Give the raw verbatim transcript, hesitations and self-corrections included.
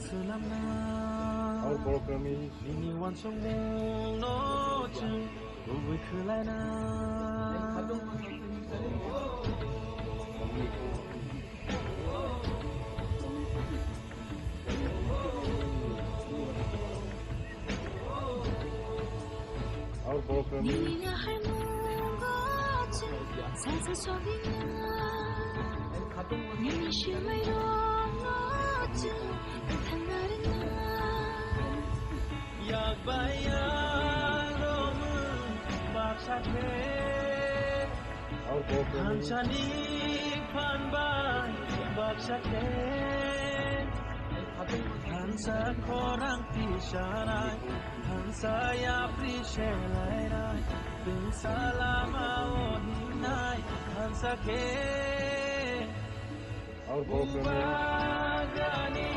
Swnamna. Our program is nini uansukmungno chwng kubui khwlaina. Our program is nini yaharmungo chwng salsa sogwina. Nini swmairokno chwng kwthang narwkna. Yak bai yak romwi baksa khe. Our program is thansani phan bai baksa khe. Thansa khorang tisanai, thansa yapri selainai, thansa lama o hingnai, thansa khe. Our program is Bubagrani